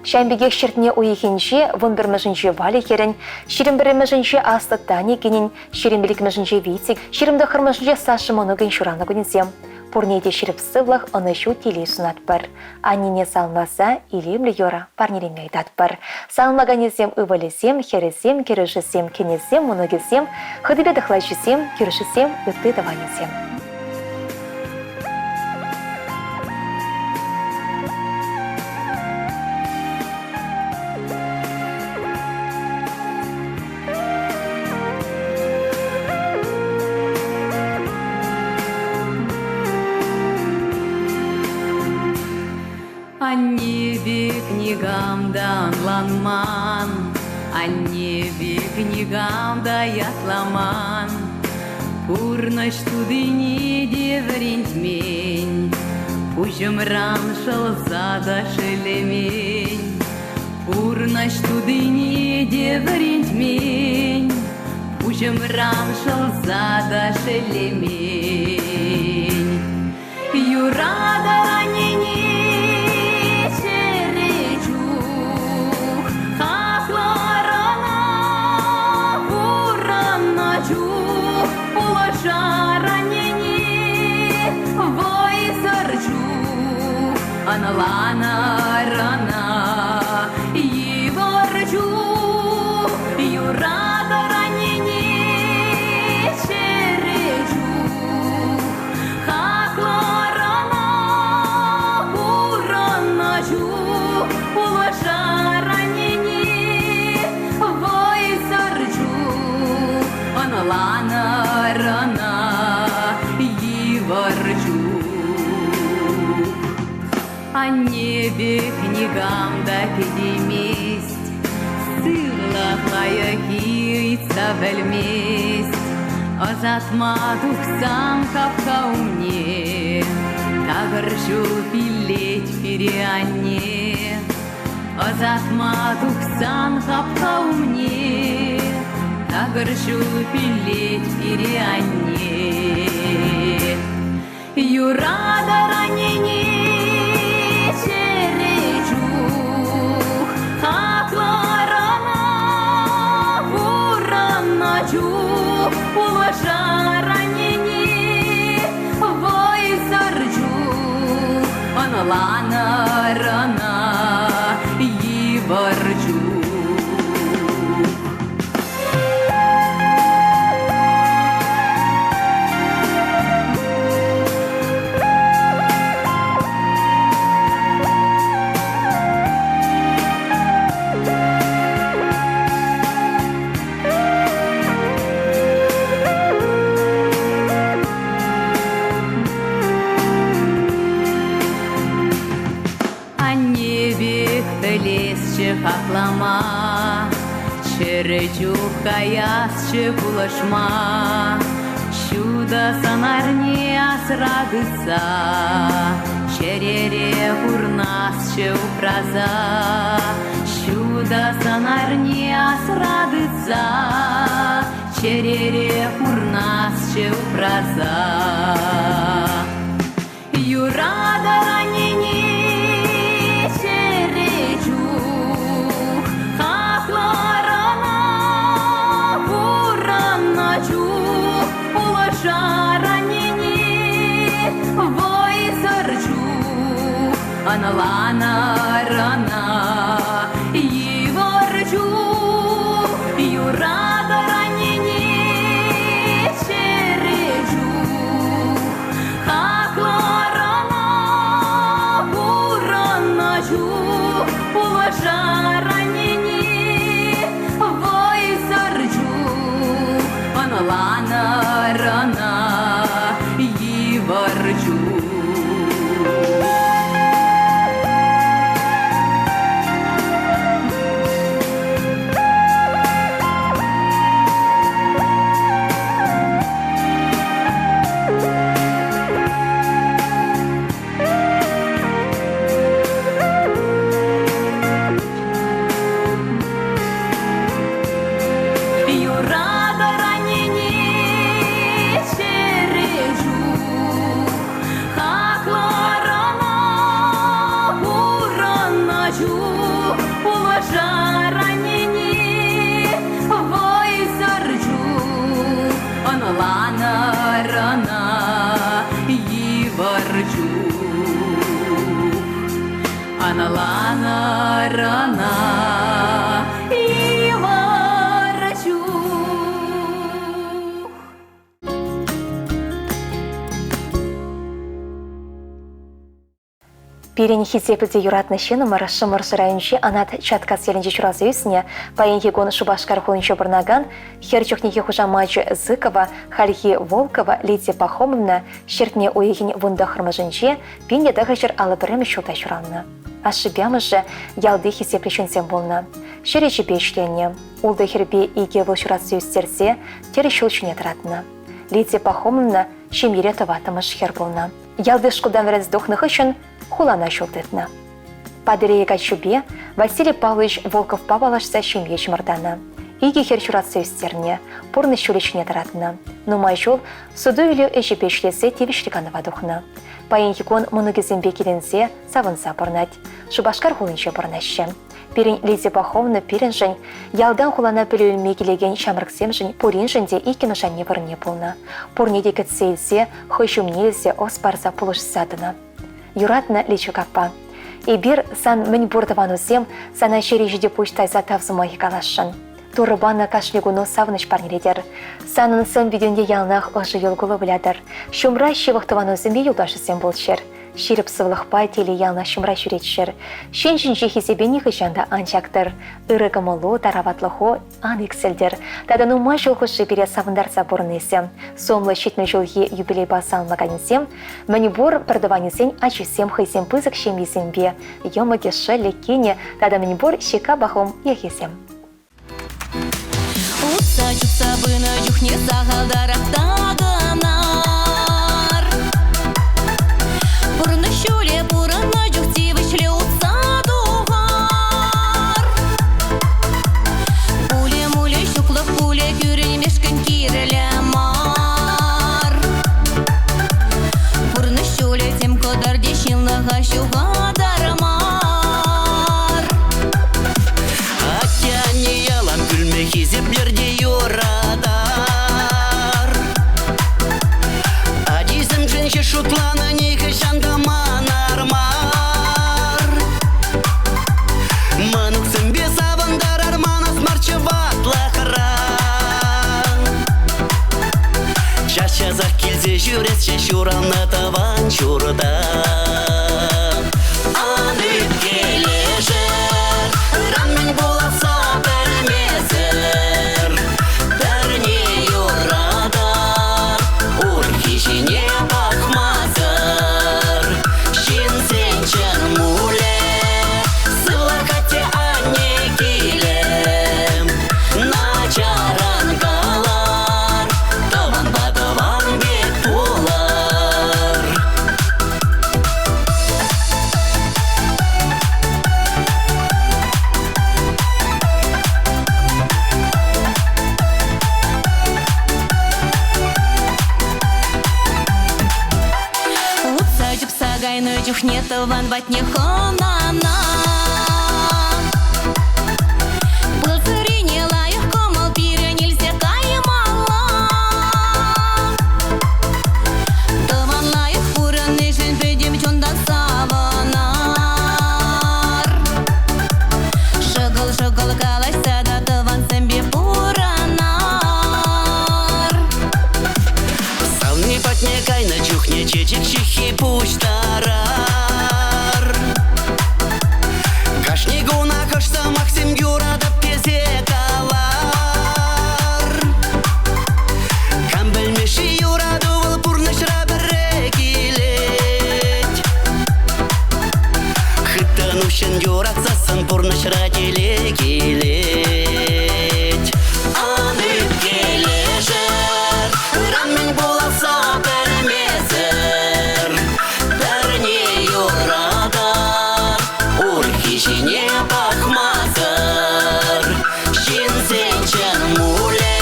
Ҫавӑн пекех ҫӗртме уйӑхӗнче 11-мӗшӗнче Валя хӗрӗн, 21-мӗшӗнче Аслӑ Таня кинӗн, 25-мӗшӗнче Витя, 29-мӗшӗнче Саша мӑнукӗн ҫуралнӑ кунӗсем. Пурне те ҫирӗп сывлӑх, ӑнӑҫу, телей сунатпӑр. Аннене саламласа илемлӗ юрӑ парнелеме ыйтатпӑр. Саламлаканӗсем ывӑлӗсем, хӗрӗсем, кӗрӳшӗсем, кинӗсем, мӑнукӗсем, хӑтипе тӑхлачисем, кӳршисем, ытти тӑванӗсем. Анне. Анне пек никам та ӑнланман, Анне пек никам та ятламан. Пурнӑҫ тутине те вӗрентмен, Пуҫӑмран шӑлса та шеллемен. Пурнӑҫ тутине те вӗрентмен, Пуҫӑмран шӑлса та шеллемен. Юратӑр-аннене чӗрӗ чух, Хаклӑр ӑна пурӑннӑ чух, Пулӑшар-аннене вӑйсӑр чух, Ӑнланӑр ӑна йывӑр чух, Юратӑр-аннене чӗрӗ чух. Хаклӑрана пурӑннӑ чух пулӑшар аннене вӑйсӑр чух ӑнланӑр ӑна йывӑр чух. Анне пек никам та кӗтеймест, сывлӑх лайӑххи ыйтса пӗлмест. Ӑсатма тухсан хапха умне такӑр ҫул пиллет пире анне. Ӑсатма тухсан хапха умне такӑр ҫул пиллет пире анне. Юратӑр аннене чӗрӗ чух, хаклӑр ӑна пурӑннӑ чух, пулӑшар аннене вӑйсӑр чух, ӑнланӑр ӑна йывӑр чух. Анне пек пӗлесчӗ хаклама, Чӗрӗ чух каясчӗ пулӑшма. Ҫутӑ сӑнарне асра тытса, Чӗрере пурнасчӗ упраса. Ҫутӑ сӑнарне асра тытса, Чӗрере пурнасчӗ упраса. Юратӑр аннене чӗрӗ чух, хаклӑр ӑна пурӑннӑ чух, пулӑшар аннене вӑйсӑр чух, ӑнланӑр ӑна йывӑр чух, юратӑр аннене чӗрӗ чух. Хаклӑрана пурӑннӑ чух пулӑшар аннене вӑйсӑр чух ӑнланӑр ӑна йывӑр чух. Юратӑр аннене чӗрӗ чух, хаклӑр ӑна пурӑннӑ чух, пулӑшар аннене вӑйсӑр чух, ӑнланӑр ӑна йывӑр чух. Ӑнланӑр ӑна йывӑр чух. Пирӗн хисеплӗ те юратнӑ ҫыннӑмӑр Шӑмӑршӑ районӗнчи Анат Чаткас ялӗнче ҫуралса ӳснӗ, паянхи кун Шупашкар хулинче пурӑнакан хӗр чухнехи хушамачӗ Зыкова, хальхи Волкова Лидия Пахомовна ҫӗртме уйӑхӗн вунтӑххӑрмӗшӗнче 1951 ҫулта ҫуралнӑ. Ашшӗпе амӑшӗ ялти хисеплӗ ҫынсем пулнӑ. Ҫӗр ӗҫӗпе ӗҫленӗ. Ултӑ хӗрпе икӗ ывӑл ҫуратса ӳстерсе тӗрӗс ҫул ҫине тӑратнӑ. Лидия Пахомовна ҫемьере тӑваттӑмӗш хӗр пулнӑ. Ялти шкултан вӗренсе тухнӑ хыҫҫӑн хулана ҫул тытнӑ. Патӑрьел каччипе Василий Павлович Волковпа паллашса ҫемье чӑмӑртанӑ. Икӗ хӗр ҫуратса ӳстернӗ, пурнӑҫ ҫулӗ ҫине тӑратнӑ. Нумай ҫул суту-илӳ ӗҫӗпе ӗҫлесе тивӗҫлӗ канӑва тухнӑ. Паянхи кун мӑнукӗсемпе киленсе, савӑнса пурӑнать. Шупашкар хулинче пурӑнаҫҫӗ. Пирӗн Лидия Пахомовна пирӗншӗн, ялтан хулана пӗлӳ илме килекен ҫамрӑксемшӗн пуриншӗн те иккӗмӗш анне вырӑнне пулнӑ. Пурне те кӗтсе илсе, хӑй ҫумне илсе ӑс парса пулӑшса тӑнӑ. Юратнӑ Личук аппа, эпир сан мӗнпур тӑванусем сана ҫӗре ҫити пуҫ тайса тав сӑмахӗ каласшӑн. Турӑ панӑ кашни куну савӑнӑҫ парнелетӗр. Санӑн сӑн-питӳнте яланах ӑшӑ йӑл-кулӑ вылятӑр. Ҫумра ҫывӑх тӑванусемпе юлташусем пулччӑр. Ҫирӗп сывлӑхпа телей яланах ҫумра ҫӳреччӗр. Ҫын ҫинчи хисепе нихӑҫан та ан чактӑр. Ырӑ кӑмӑлу, тараватлӑху ан иксӗлтӗр. Тата нумай ҫул хушши пире савӑнтарса пурӑннисем, сумлӑ 70 ҫулхи юбилейпа саламлаканӗсем, мӗнпур пӗртӑванӗсен ачисем хӑйсен пысӑк ҫемйисемпе, йӑмӑкӗ, шӑллӗ, кинӗ тата мӗнпур Щека Бахом йӑхӗсем. Утса чупса пынӑ чухне сахалтарах такӑнар. Пурнӑҫ ҫулӗ пурӑннӑ чух тивӗҫлӗ утса тухар. Пулӗ-мулӗ ҫуклӑх пулӗ кӳренмешкӗн кирлӗ мар. Пурнӑҫ ҫулӗ тем кӑтартӗ ҫынлӑха ҫухатар мар. Атте-анне ялан пӳлме хисеплер те юратар. Ачисемшӗн ҫеҫ шутланӑ нихӑҫан та манар мар. Мӑнуксемпе савӑнтарар манас марччӗ ватлӑхра. Час-часах килсе ҫӳресчӗ ҫуралнӑ тӑван ҫурта. Ан ӳпкелешӗр, ыран мӗн пуласса пӗлмесӗр. Пӗрне юратар, урӑххи ҫине пӑхмасӑр. Ҫынсен чӑн мулӗ, сывлӑх атте-анне килӗ. Начаран калар, тӑванпа тӑван пек пулар. Утса чупса кайнӑ чухне тӑван патне хӑнана. Пыл сӑрине лайӑх кӑмӑл пирӗн илсе каймалла. Тӑван лайӑх пурӑннишӗн пӗтӗм чунтан савӑнар. Шӑкӑл-шӑкӑл калаҫса та тӑвансемпе пурӑнар. Савни патне кайнӑ чухне чечек ҫыххи пуҫтарар. Кашни кунах ӑш сӑмахсем юратӑп тесе калар. Кам пӗлмӗ-ши юрату вӑл пурнӑҫра пӗрре килет. Хыттӑн уҫҫӑн юратсассӑн пурнӑҫра телей килет. Ан ӳпкелешӗр, ыран мӗн пуласса пӗлмесӗр. Пӗрне юратар, урӑххи ҫине пӑхмасӑр. Ҫынсен чӑн мулӗ,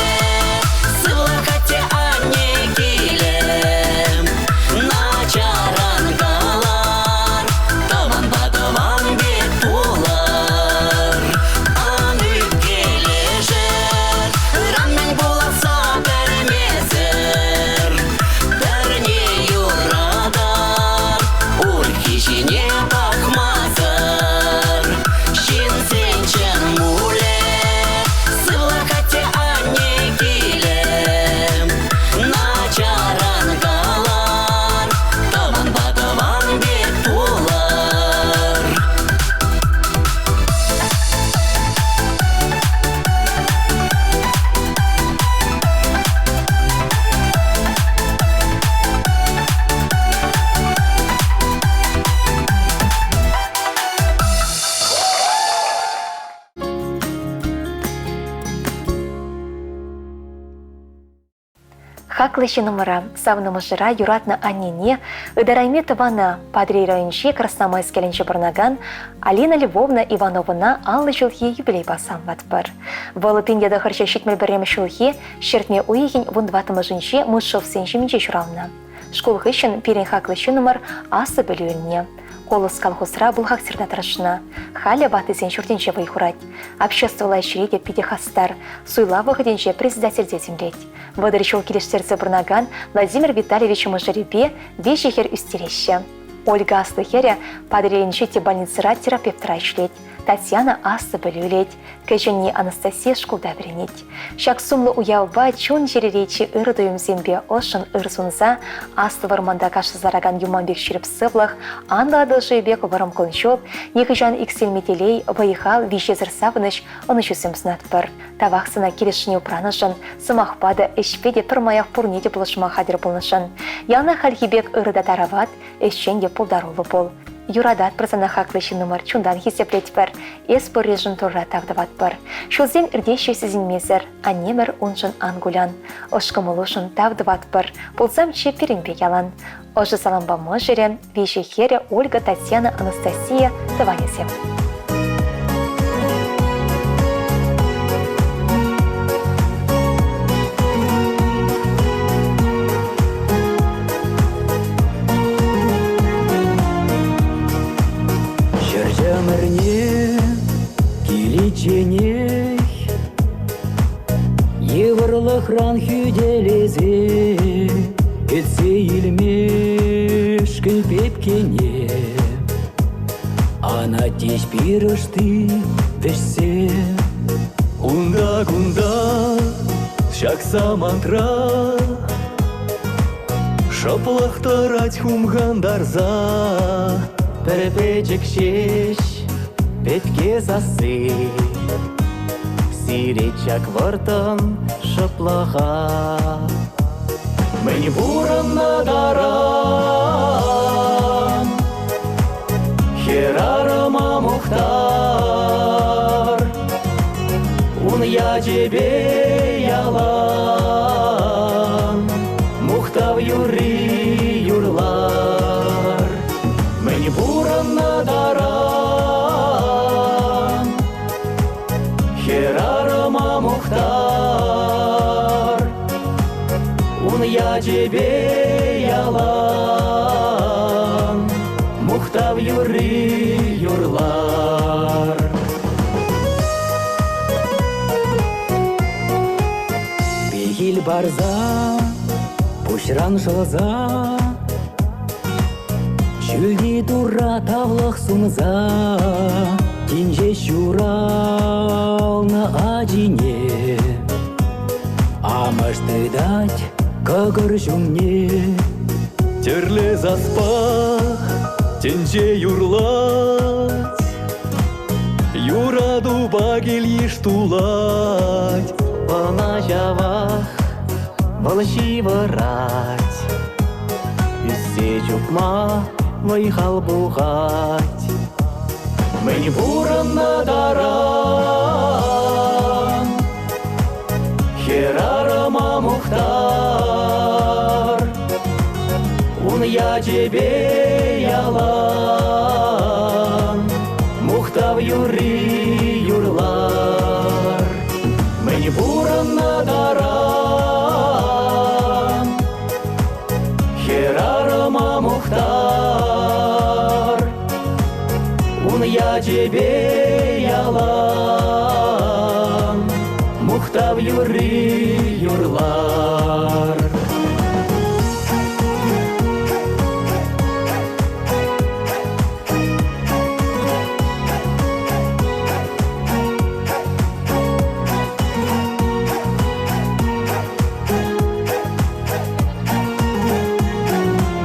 сывлӑх атте-анне килӗ. Начаран калар, тӑванпа тӑван пек пулар. Ан ӳпкелешӗр, ыран мӗн пуласса пӗлмесӗр. Пӗрне юратар, урӑххи ҫине пӑхмасӑр. Хаклӑ ҫыннӑмӑра, савнӑ мӑшӑра, юратнӑ аннене, ытарайми тӑвана, Патӑрьел районӗнчи Красноармейски ялӗнче пурӑнакан Алина Львовна Ивановӑна 50 ҫулхи юбилейпа саламлатпӑр. Вӑл 1971 ҫулхи ҫӗртме уйӑхӗн вунтӑваттӑмӗшӗнче Мышовсен ҫемйинче ҫуралнӑ. Шкул хыҫҫӑн пирӗн хаклӑ ҫыннӑмӑр аслӑ пӗлӳ илнӗ. Колос колхозра бухгалтерта тӑрӑшнӑ. Халӗ ваттисен ҫуртӗнче вӑй хурать. Обществӑлла ӗҫре те питӗ хастар. Суйлав вӑхӑтӗнче председательте тимлет. 30 ҫул килӗштерсе пурӑнакан Владимир Витальевич мӑшӑрӗпе виҫӗ хӗр ӳстереҫҫӗ. Ольга аслӑ хӗрӗ Патӑрьелӗнчи тӗп больницӑра терапевтра ӗҫлет. Татьяна аслӑ пӗлӳ илет, кӗҫӗнни Анастасия шкулта вӗренет. Ҫак сумлӑ уявпа чун-чӗрере чи ырӑ туйӑмсемпе ӑшшӑн ыр сунса аслӑ вӑрманта кашласа ларакан юман пек ҫирӗп сывлӑх, анлӑ Атӑл шывӗ пек вӑрӑм кун-ҫул, нихӑҫан иксӗлми телей, вӑй-хал, виҫесӗр савӑнӑҫ, ӑнӑҫусем сунатпӑр. Тавах сана килӗшни упранӑшӑн, сӑмахпа та, ӗҫпе те пӗрмаях пурне те пулӑшма хатӗр пулнӑшӑн. Яланах хальхи пек ырӑ та тарават, ӗҫчен те пултаруллӑ пул. Юрататпӑр сана хаклӑ ҫыннӑмӑр, чунтан хисеплетпӗр. Эс пурришӗн Турра тав тӑватпӑр. Ҫулсем иртеҫҫӗ сисӗнмесӗр, аннемӗр уншӑн ан кулян. Ӑш кӑмӑлушӑн тав тӑватпӑр, пулсамччӗ пирӗнпе ялан. Ӑшӑ салампа мӑшӑрӗ, виҫӗ хӗрӗ Ольга, Татьяна, Анастасия тӑванӗсем. Ҫӗр чӑмӑрне киличченех Йывӑрлӑхран хӳтӗлесе кӗтсе илмешкӗн пепкене Анать пирӗшти вӗҫсе. Унта-кунта ҫак самантра Шӑплӑх тӑрать хумхантарса. Пӗр пӗчӗк ҫеҫ пепке сасси Сирет ҫак вӑрттӑн шӑплӑха. Мӗн пурӑннӑ таран Хӗрарӑма мухтар, Ун ячӗпе ялан Мухтав юрри юрлар. Мӗн пурӑннӑ таран Хӗрарӑма мухтар, Ун ячӗпе ялан Мухтав юрри юрлар. Пехил парса, пуҫран шӑлса, Ҫӳлти Турра тавлӑх сунса, Тин ҫеҫ ҫуралнӑ ачине Амӑш тытать кӑкӑр ҫумне. Тӗрлӗ саспа тӗнче юрлать, Юратупа кил-йыш тулать. Ӑна ҫавах вӑл ҫывӑрать, Ӳссе чупма вӑй-хал пухать. Мӗн пурӑннӑ таран Хӗрарӑма мухтар, Ун ячӗпе ялан Мухтав юрри юрлар. Мӗн пурӑннӑ таран Хӗрарӑма мухтар, Ун ячӗпе ялан Мухтав юрри юрлар.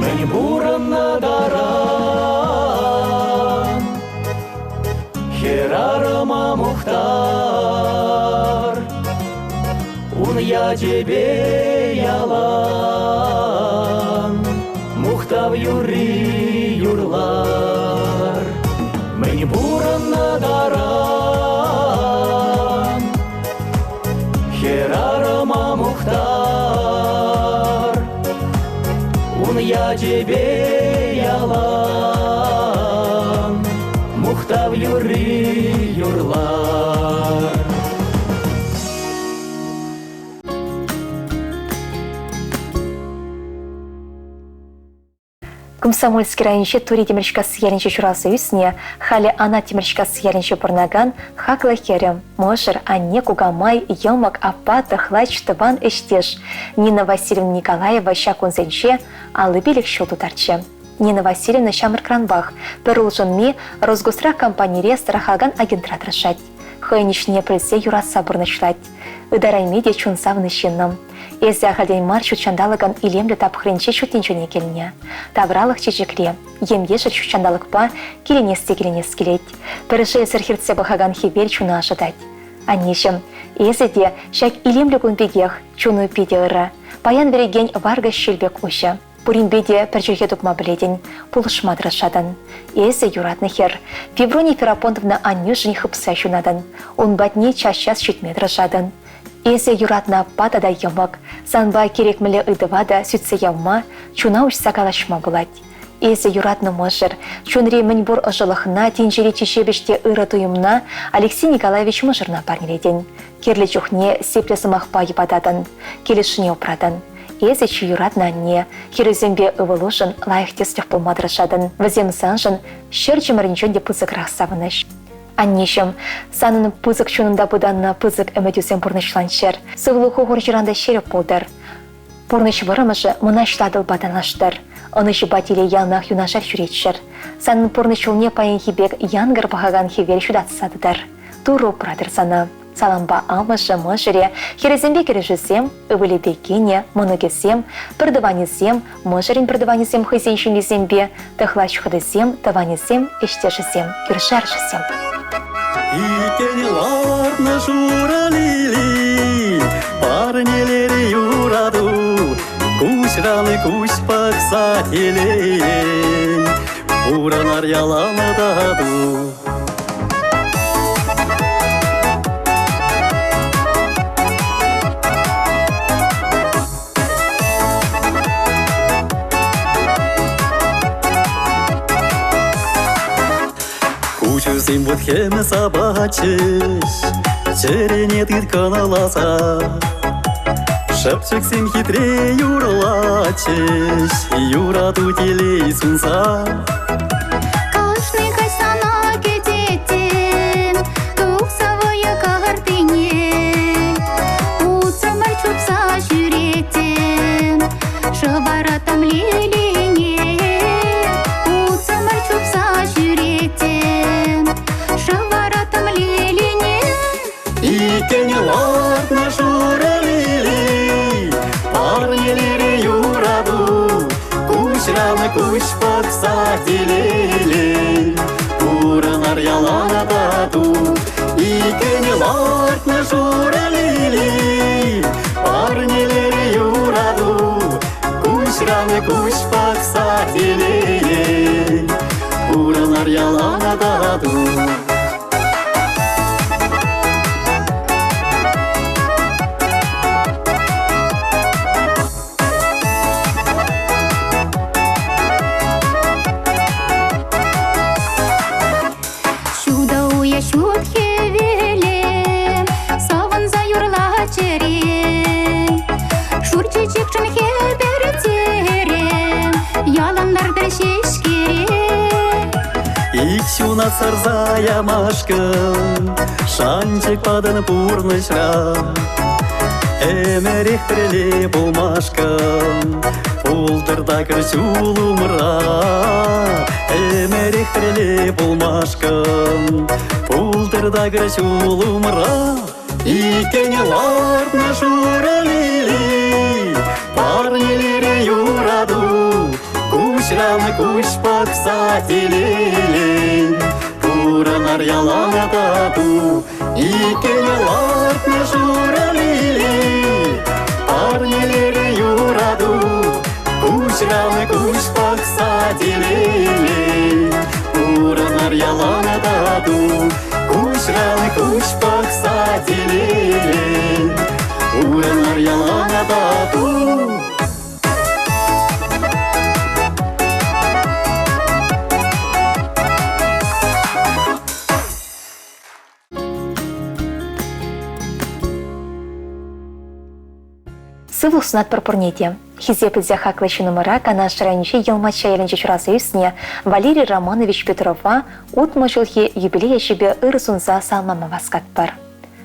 Мӗн пурӑннӑ таран Хӗрарӑма мухтар, Ун ячӗпе ялан Мухтав юрри юрлар. Мӗн пурӑннӑ таран Хӗрарӑма мухтар. Ячӗпе ялан мухтав юрри юрлар. Комсомольски районӗнчи Тури Тимӗрҫкасси ялӗнче ҫуралса ӳснӗ, халӗ Анат Тимӗрҫкасси ялӗнче пурӑнакан хаклӑ хӗрӗм, мӑшӑр, анне, кукамай, йӑмӑк, аппа, тӑхлач, тӑван, ӗҫтеш Нина Васильевна Николаева ҫак кунсенче 55 ҫул тутарчӗ. Нина Васильевна ҫамрӑкранпах пӗр улшӑнми Росгосстрах компанире страхлакан агентра тӑрӑшать. Хӑйӗн ӗҫне пӗлсе юратса пурнӑҫлать. Ытарайми те чун савнӑ ҫыннӑм. Эсӗ ахальтен мар ҫут ҫанталӑкӑн илемлӗ тапхӑрӗнче ҫут тӗнчене килнӗ. Тавралӑх чечекре, ем-ешӗл ҫут ҫанталӑкпа киленес те киленес килет. Пӗр шелсӗр хӗртсе пӑхакан хӗвел чуна ӑшӑтать. Аннеҫӗм, эсӗ те ҫак илемлӗ кун пекех чуну питӗ ырӑ. Паян вӗрекен варкӑш ҫил пек уҫӑ. Пуринпе те пӗр чӗлхе тупма пӗлетӗн, пулӑшма тӑрӑшатӑн. Эсӗ юратнӑ хӗр. Феврония Ферапонтовна аннӳшӗн хыпса ҫунатӑн. Ун патне час-час ҫитме тӑрӑшатӑн. Эсӗ юратнӑ аппа тата йӑмӑк. Санпа кирек мӗнле ыйтӑва та сӳтсе явма, чуна уҫса калаҫма пулать. Эсӗ юратнӑ мӑшӑр, чунри мӗнпур ӑшӑлӑхна, тӗнчери чи ҫепӗҫ те ырӑ туйӑмна Алексей Николаевич мӑшӑрна парнелетӗн. Кирлӗ чухне сиплӗ сӑмахпа йӑпататӑн, килӗшӳне упратӑн. Эсӗ чи юратнӑ анне, хӗрӳсемпе ывӑлушӑн лайӑх тӗслӗх пулма тӑрӑшатӑн. Вӗсем саншӑн ҫӗр чӑмӑрӗнчен те пысӑкрах савӑнӑҫ. Аннеҫӗм, санӑн пысӑк чунунта пытаннӑ пысӑк ӗмӗтӳсем пурнӑҫланччӑр. Сывлӑху хурҫӑран та ҫирӗп пултӑр. Пурнӑҫ вӑрӑмӑшӗ мӑнаҫлӑ Атӑлпа танлаштӑр. Ӑнӑҫупа телей яланах юнашар ҫӳреччӗр. Санӑн пурнӑҫ ҫулне паянхи пек янкӑр пӑхакан хӗвел ҫутатса тӑтӑр. Турӑ упратӑр сана. Салампа амӑшӗ, мӑшӑрӗ, хӗрӗсемпе кӗрӳшӗсем, ывӑлӗпе кинӗ, мӑнукӗсем, пӗртӑванӗсем, мӑшӑрӗн пӗртӑванӗсем хӑйсен ҫемйисемпе, тӑхлач хӑтисем, тӑванӗсем, ӗҫтешӗсем, кӳршӗ-аршӑсем. Иккен лартнӑ шурӑ лили, парнелерӗ юрату, куҫран куҫ пӑхса телейӗн, пурӑнар ялан тату. Куҫусем вут-хӗм сапатчӗҫ, чӗрене тыткӑнласа. Шӑпчӑксем хитре юрлатчӗҫ, юрату телей сунса. Кашни каҫ сана кӗтеттӗм, тухса вӑйӑ картине. Утсӑмӑр чупса ҫӳреттӗм, шӑвараттӑм лилине. Утсӑмӑр чупса ҫӳреттӗм, шӑвараттӑм лилине. Иккен лартнӑ шурӑ лили, парнелерӗ юрату, куҫран куҫ пӑхса телейлӗн пурӑнар ялан тату. Иккен лартнӑ шурӑ лили, парнелерӗ юрату, куҫран куҫ пӑхса телейлӗн пурӑнар ялан тату. Ҫутӑ уя ҫут хӗвеле савӑнса юрла чӗре. Шур чечекшӗн хӗпӗртере, ялан лартӑр ҫеҫкере. Ик ҫуна сарса ямашкӑн шанчӑк патӑн пурнӑҫра. Ӗмӗрех пӗрле пулмашкӑн пултӑр такӑр ҫул умра. Ӗмӗрех пӗрле пулмашкӑн пултӑр такӑр ҫул умра. Иккен лартнӑ шурӑ лили, парнелерӗ юрату, куҫран куҫ пӑхса телейлӗн пурӑнар ялан тату. Иккен лартнӑ шурӑ лили, парнелерӗ юрату, куҫран куҫ пӑхса телейлӗн пурӑнар ялан тату. Куҫран куҫ пӑхса телейлӗн пурӑнар ялан тату. Сывлӑх сунатпӑр пурне те. Хисеплӗ те хаклӑ ҫыннӑмӑра Канаш районӗнчи Йӑлмачча ялӗнче ҫуралса ӳснӗ Валерий Романович Петрова 60 ҫулхи юбилей ячӗпе ырӑ сунса саламлама васкатпӑр.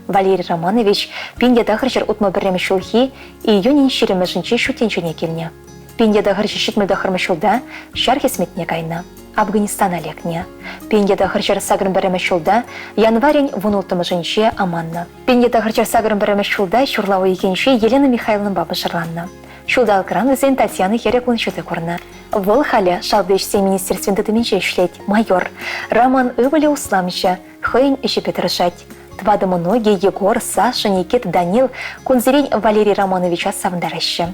Валерий Романович 1961 ҫулхи июнӗн 20-мӗшӗнче ҫут тӗнчене килнӗ. 1979 ҫулта ҫар хӗсметне кайнӑ, Афганистана лекнӗ. 1981 ҫулта январӗн 16-мӗшӗнче аманнӑ. 1981 ҫулта ҫурла уйӑхӗнче Елена Михайловнӑпа мӑшӑрланнӑ. Ҫулталӑкран вӗсен Татьяна хӗрӗ кун ҫути курнӑ. Вӑл халӗ Шалти ӗҫсен министерствин тытӑмӗнче ӗҫлет, майор. Роман ывӑлӗ усламҫӑ, хӑйӗн ӗҫӗпе тӑрӑшать. Тӑватӑ мӑнукӗ Егор, Саша, Никита, Данил кунсерен Валерий Романовича савӑнтараҫҫӗ.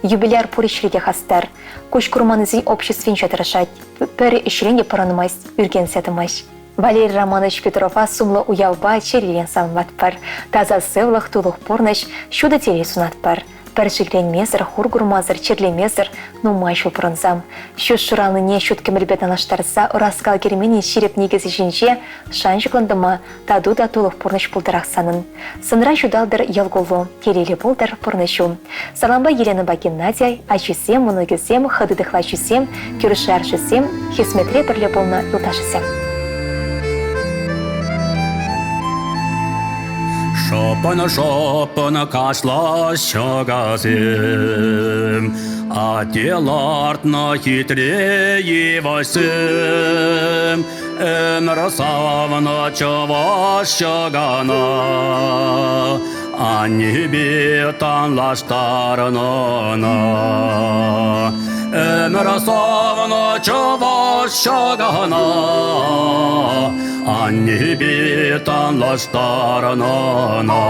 Юбиляр пур ӗҫре те хастар. Куҫ курманнисен обществинче тӑрӑшать. Пӗр ӗҫрен те пӑрӑнмасть, ӳркенсе тӑмасть. Валерий Романович Петрова сумлӑ уявпа чӗререн саламлатпӑр. Таса сывлӑх, тулӑх пурнӑҫ, ҫутӑ телей сунатпӑр. Пӗр шикленмесӗр, хур курмасӑр, чирлемесӗр нумай ҫул пурӑнсам. Ҫут шуралнине ҫут кӗмӗлпе танлаштарса ӑраскал керменӗн ҫирӗп никӗсӗ ҫинче шанчӑклӑн тӑма тату та тулӑх пурнӑҫ пултӑрах санӑн. Сӑнра ҫуталтӑр йӑл куллу, телейлӗ пултӑр пурнӑҫу. Салампа Еленӑпа Геннадий, ачисем, мӑнукӗсем, хытӑ тӑхлачисем, кӳршӗ-аршисем, хӗсметре пӗрле пулнӑ юлташӗсем. Шӑпӑн-шӑпӑн кашлаҫҫӗ касем, Атте лартнӑ хитре йывӑҫсем. Ӗмӗр савнӑ чӑваш ҫӑкана, Аннепе танлаштарнӑ ӑна. Ӗмӗр савнӑ чӑваш ҫӑкана, Аннепе танлаштарнӑ ӑна.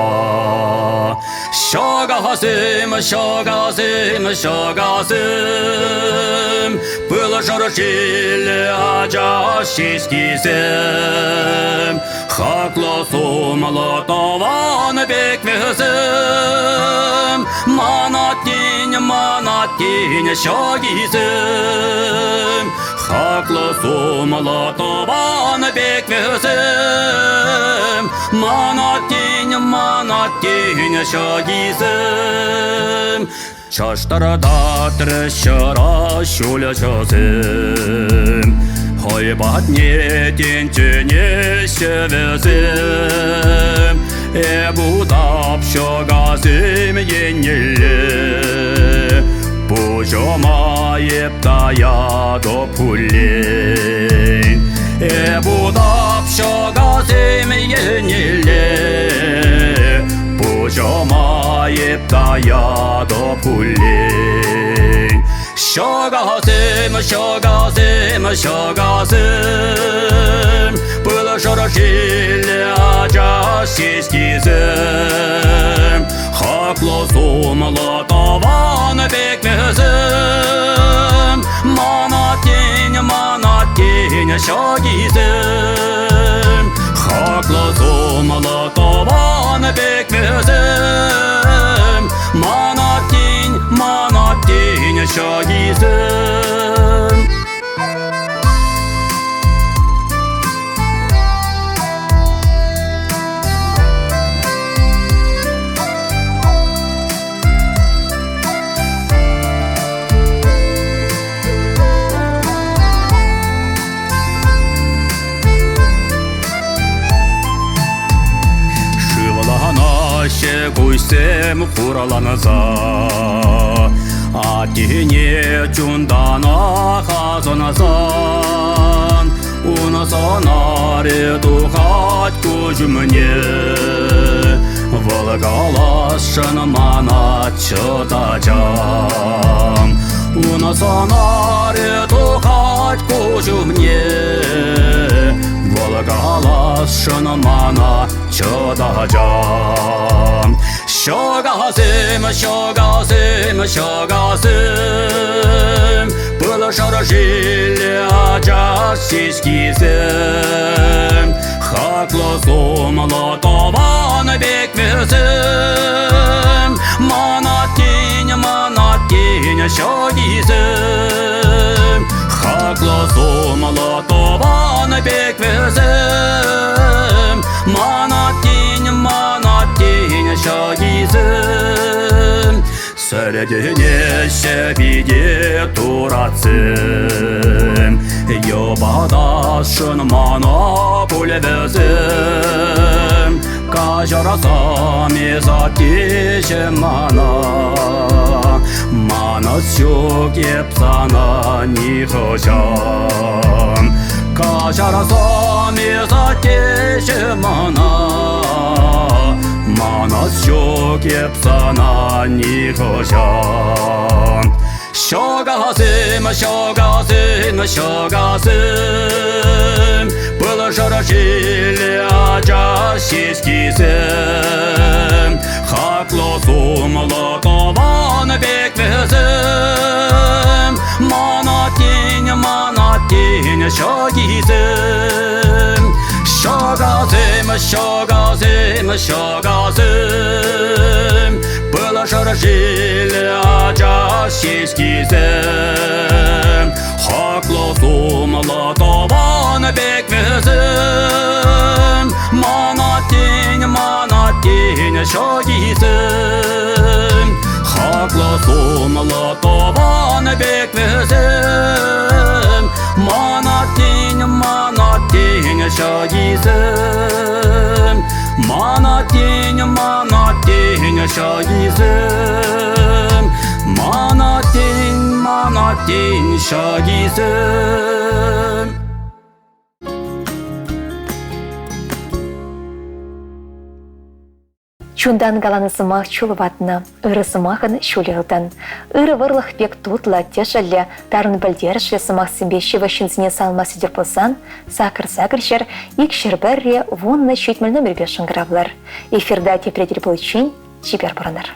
Ҫӑкасем, ҫӑкасем, ҫӑкасем, Пыл шӑршиллӗ ача ҫеҫкисем, Хаклӑ сумлӑ тӑван пек вӗсем, Ман аттен, ман аттен ҫӑкисем. Хаклӑ сумлӑ тӑван пек вӗсем, Ман аттен, ман аттен ҫӑкисем. Чӑштӑртатрӗ ҫӑра ҫулҫӑсем, Хӑй патне тӗнченеҫҫӗ вӗсем. Эп утап ҫӑкасем еннелле, Пуҫӑма эп таятӑп хуллен. Эп утап ҫӑкасем еннелле, Пуҫӑма эп таятӑп хуллен. Ҫӑкасем, ҫӑкасем, ҫӑкасем, Пыл шӑршиллӗ ача ҫеҫкисем. Хаклӑ сумлӑ тӑван пек вӗсем, Ман аттен, ман аттен ҫӑкисем. Хаклӑ сумлӑ тӑван пек вӗсем, Ман аттен, ман аттен ҫӑкисем. Шывланаҫҫӗ куҫсем хураланса, Аттене чунтанах асӑнсан, Ун сӑнарӗ тухать куҫ умне. Вӑл каласшӑн мана чӑтачам. Ун сӑнарӗ тухать куҫ умне. Вӑл каласшӑн мана чӑтачам. Ҫӑкасем, ҫӑкасем, ҫӑкасем, Пыл шӑршиллӗ ача ҫеҫкисем. Хаклӑ сумлӑ тӑван пек вӗсем, Ман аттен, ман аттен ҫӑкисем. Хаклӑ сумлӑ тӑван пек вӗсем, Ман аттен, ман аттен ҫӑкисем. Сӗртӗнеҫҫӗ пите туратсем, Йӑпатасшӑн мана пуль вӗсем. Каҫарсам эс аттеҫӗм мана, Манас ҫук эп сана нихӑҫан. Каҫарсам эс аттеҫӗм мана, Манас ҫук эп сана нихӑҫан. Ҫӑкасем, ҫӑкасем, ҫӑкасем, Пыл шӑршиллӗ ача ҫеҫкисем. Хаклӑ сумлӑ тӑван пек вӗсем, Мана тин, мана тин ҫӑкисем. Ҫӑкасем, ҫӑкасем, ҫӑкасем, Пыл шӑршиллӗ ача ҫеҫкисем. Хаклӑ сумлӑ тӑван пек вӗсем, Мана тин, мана тин ҫӑкисем. Хаклӑ сумлӑ тӑван пек вӗсем, Мана тин, мана тин ҫӑкисем. Мана тин, мана тин ҫӑкисем. Мана тин, мана тин ҫӑкисем. Чунтан каланӑ сӑмах чул ватнӑ, ырӑ сӑмахӑн ҫулӗ ылтӑн. Ырӑ вӑрлӑх пек тутлӑ, тӗшӗллӗ, тарӑн пӗлтерӗшлӗ сӑмахсемпе ҫывӑх ҫынсене салма сӗтӗр пулсан сакӑр-сакӑр ҫӗр, икҫӗр пӗрре, 10 70 номерпе шӑнкӑравлӑр. Эфирта тепре тӗл пуличчен чипер пурӑнӑр.